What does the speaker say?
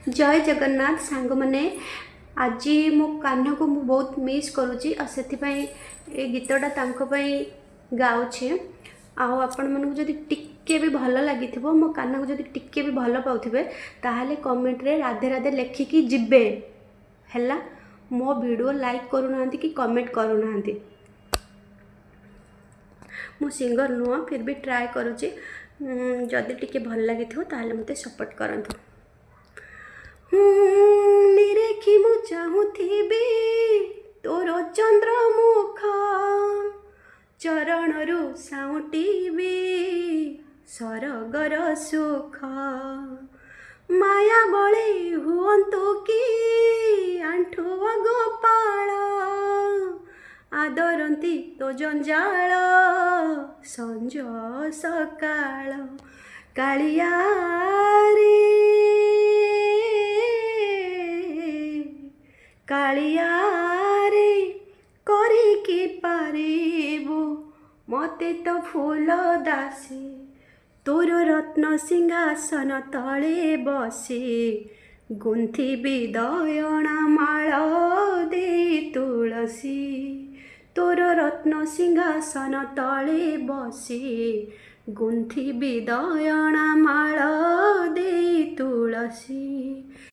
ଜୟ ଜଗନ୍ନାଥ ସାଙ୍ଗମାନେ। ଆଜି ମୋ କାହ୍ନାକୁ ମୁଁ ବହୁତ ମିସ୍ କରୁଛି ଆଉ ସେଥିପାଇଁ ଏ ଗୀତଟା ତାଙ୍କ ପାଇଁ ଗାଉଛି। ଆଉ ଆପଣମାନଙ୍କୁ ଯଦି ଟିକେ ବି ଭଲ ଲାଗିଥିବ, ମୋ କାହ୍ନାକୁ ଯଦି ଟିକେ ବି ଭଲ ପାଉଥିବେ, ତାହେଲେ କମେଣ୍ଟରେ ରାଧେ ରାଧେ ଲେଖିକି ଯିବେ। ହେଲା, ମୋ ଭିଡ଼ିଓ ଲାଇକ୍ କରୁନାହାନ୍ତି କି କମେଣ୍ଟ କରୁନାହାନ୍ତି। ମୁଁ ସିଙ୍ଗର ନୁହଁ, ଫିର୍ ବି ଟ୍ରାଏ କରୁଛି। ଯଦି ଟିକେ ଭଲ ଲାଗିଥିବ, ତାହେଲେ ମୋତେ ସପୋର୍ଟ କରନ୍ତୁ। ନିରେଖି ମୁଁ ଚାହୁଁଥିବି ତୋର ଚନ୍ଦ୍ରମୁଖ, ଚରଣରୁ ସାଉଁଟିବି ସରଗର ସୁଖ। ମାୟା ବଳେ ହୁଅନ୍ତୁ କି ଆଣ୍ଠୁଆ ଗୋପାଳ, ଆଦରନ୍ତି ତୋ ଜଞ୍ଜାଳ ସଞ୍ଜ ସକାଳ। କାଳିଆରେ, କାଳିଆରେ, କରିକି ପାରିବୁ ମତେ ତ ଫୁଲ ଦାସୀ। ତୋର ରତ୍ନ ସିଂହାସନ ତଳେ ବସି ଗୁନ୍ଥିବି ଦୟଣା ମାଳ ଦେଇ ତୁଳସୀ। ତୋର ରତ୍ନ ସିଂହାସନ ତଳେ ବସି ଗୁନ୍ଥିବି ଦୟଣା ମାଳ ଦେଇ ତୁଳସୀ।